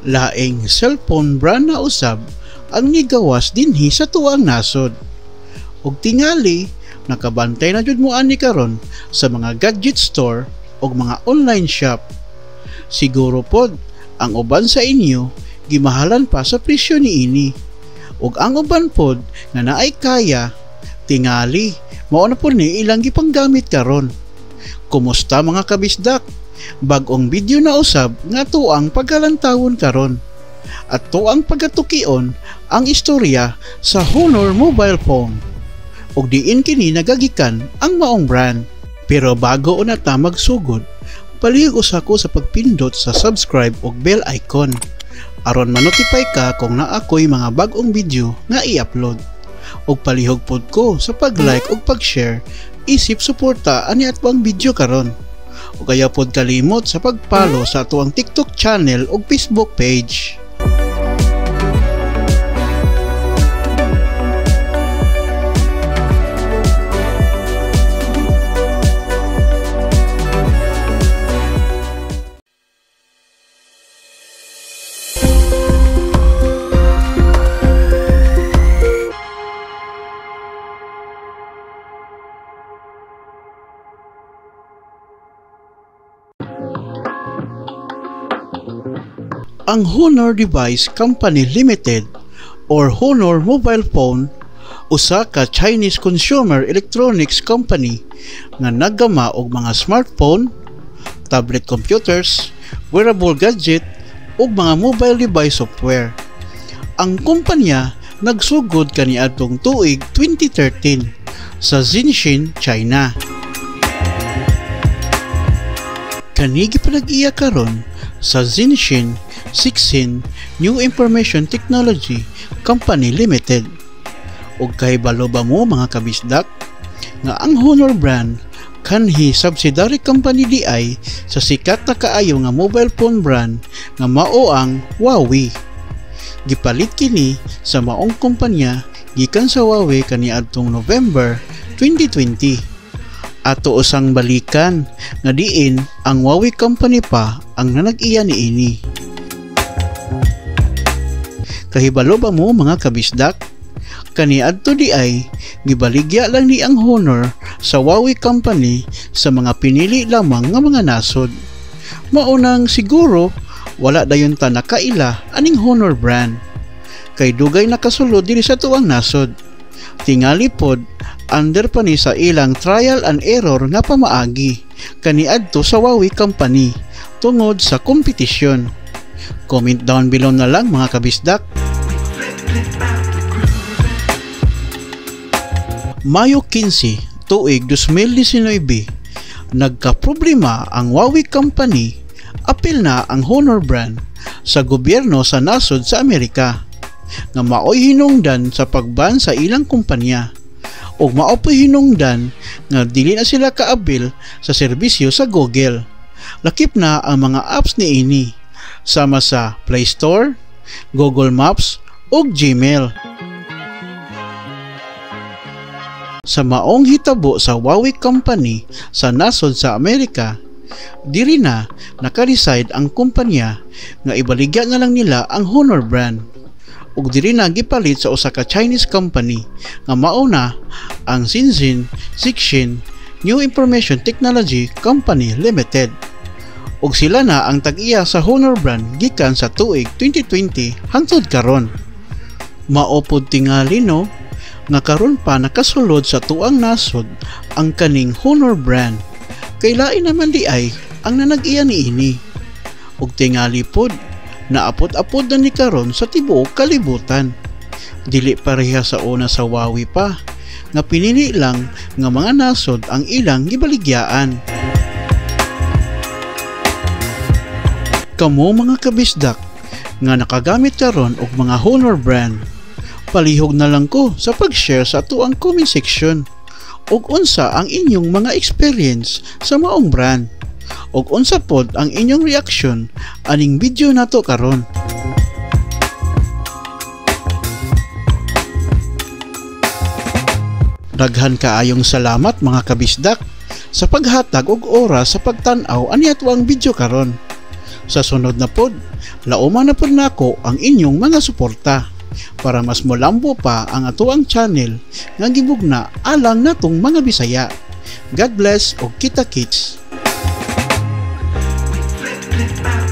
Laing cellphone brand na usab ang nigawas dinhi sa tuang nasod. Ug tingali nakabantay na jud mo ani karon sa mga gadget store ug mga online shop. Siguro pod ang uban sa inyo gimahalan pa sa presyo niini. Ug ang uban pod nga naay kaya, tingali mao na pod ni ilang gipanggamit karon. Kumusta mga kabisdak? Bag-ong video na usab nga tuang pagkalantawon karon. At tuang pagkatukion ang istorya sa Honor mobile phone. Ug diin kini nagagikan ang maong brand. Pero bago una ta magsugod, palihog usa ko sa pagpindot sa subscribe ug bell icon aron ma-notify ka kung naa ko'y mga bag-ong video nga i-upload. Ug palihog pod ko sa pag-like ug pag-share isip suporta ani atong video karon. Ug ayaw pod kalimot sa pag-follow sa atuang TikTok channel ug Facebook page. Ang Honor Device Company Limited or Honor Mobile Phone usa ka Chinese consumer electronics company nga naggama og mga smartphone, tablet computers, wearable gadget ug mga mobile device software. Ang kumpanya nagsugod kaniadtong tuig 2013 sa Shenzhen, China. Kani gipanag-iya karon sa Shenzhen Sixin New Information Technology Company Limited. Ug kahibalo ba mo mga kabisdak nga ang Honor brand kanhi subsidiary company di ay sa sikat na kaayo nga mobile phone brand nga mao ang Huawei. Gipalit kini sa maong kumpanya gikan sa Huawei kaniadtong November 2020. Ato usang balikan nga diin ang Huawei company pa ang nanag-iya niini. Kahibalo ba mo mga kabisdak? Kaniadto di ay gibaligya lang ni ang Honor sa Huawei company sa mga pinili lamang nga mga nasod. Maunang siguro wala dayon ta nakaila aning Honor brand. Kay dugay nakasulod diri sa tuang nasod. Tingali pod under pa ni sa ilang trial and error nga pamaagi kaniadto sa Huawei company tungod sa kompetisyon. Comment down below na lang mga kabisdak. Mayo 15, tuig 2019, nagkaproblema ang Huawei company, apil na ang Honor brand sa gobyerno sa nasod sa Amerika nga maoy hinungdan sa pagban sa ilang kumpanya ug mao poy hinungdan nga dili na sila kaabil sa serbisyo sa Google. Lakip na ang mga apps niini sama sa Play Store, Google Maps ug Gmail. Sa maong hitabo sa Huawei company sa nasod sa Amerika, diri na naka-decide ang kumpanya nga ibaligya na lang nila ang Honor brand. Ug diri na gipalit sa usa ka Chinese company nga mao na ang Shenzhen Sixin New Information Technology Company Limited. Ug sila na ang tag-iya sa Honor brand gikan sa tuig 2020 hangtod karon. Mao pod tingali no nga karon pa nakasulod sa tuang nasod ang kaning Honor brand. Kay lain naman di ay ang nanag-iya niini. Ug tingali pod naapod-apod na ni karon sa tibuok kalibutan. Dili pareha sa una sa Huawei pa nga pinili lang nga mga nasod ang ilang gibaligyaan. Kamo mga kabisdak nga nakagamit karon og mga Honor brand, palihog na lang ko sa pag-share sa atuang comment section og unsa ang inyong mga experience sa maong brand og unsa pod ang inyong reaction aning video nato karon. Daghan kaayong salamat mga kabisdak sa paghatag og oras sa pagtan-aw ani atuang video karon. Sa sunod na pod, lauma na pod nako ang inyong mga suporta para mas molambo pa ang atoang channel nga gibugna alang natong mga Bisaya. God bless og kita kits. We flip, flip out.